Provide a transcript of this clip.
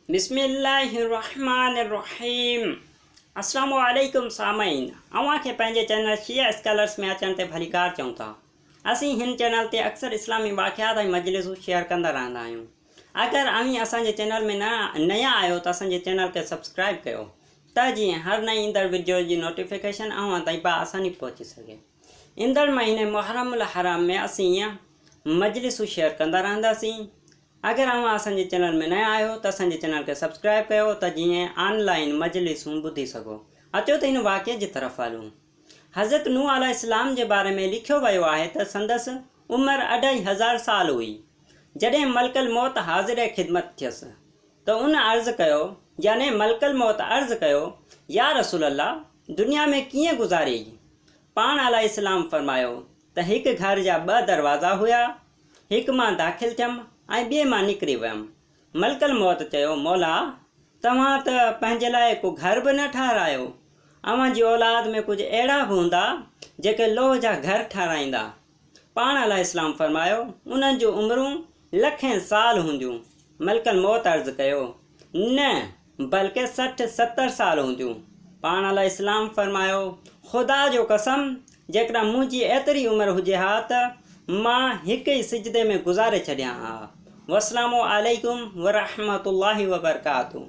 بسم الله الرحمٰن الرحيم السلام عليڪم سامعين اوهان کي پنهنجي چينل شيعه اسڪالرس ۾ اچڻ تي ڀليڪار چئون ٿا اسين هن چينل تي اڪثر اسلامي واقعات ۽ مجلسون شيئر ڪندا رهندا آهيون اگر اوهين اسان جي چينل ۾ نيا آهيو ته اسان جي چينل کي سبسڪرائب ڪيو ته جيئن هر نئين ايندڙ وڊيو جي نوٽيفڪيشن اوهان تائين باآساني پهچي سگهي ايندڙ مهيني محرم الحرام ۾ اسين مجلسون شيئر ڪندا رهنداسين اگر اوهان اسان جي چينل ۾ نيا آهيو ته اسان جي چينل کي سبسڪرائب ڪيو ته جيئن آن لائين مجلسون ٻڌي سگهو. اچو ته هن واقعي جي طرف هلون. حضرت نوح عليه السلام جي باري ۾ لکيو ويو آهي ته سندس عمر 2500 سال هئي جڏهن ملڪ الموت حاضر خدمت ٿيس ته ان عرض ڪيو يعني ملڪ الموت عرض ڪيو يا رسول الله دنيا ۾ ڪيئن گذاريئي؟ پاڻ عليه السلام فرمايو ته هڪ گهر جا ٻه دروازا هيا هڪ مان داخل ٿيم ۽ ٻئي مان نڪري ويم. ملڪ الموت چيو، مولا! توهان ته پنهنجي لاء ڪو گهر به نه ٺهرايو. اوهان جي اولاد ۾ ڪجهه اهڙا به هوندا، جيڪي لوهه جا گهر ٺهرائيندا. پاڻ عليه السلام فرمايو، انهن جون عمرون لکين سال هونديون. ملڪ الموت عرض ڪيو، نه، بلڪه 60 70 سال هونديون. پاڻ عليه السلام فرمايو، خدا جو قسم جيڪڏهن منهنجي ايتري عمر هجي ها ته مان هڪ ئي سجدي ۾ گذاري ڇڏيان ها. والسلام عليڪم ورحمة الله وبرڪاته.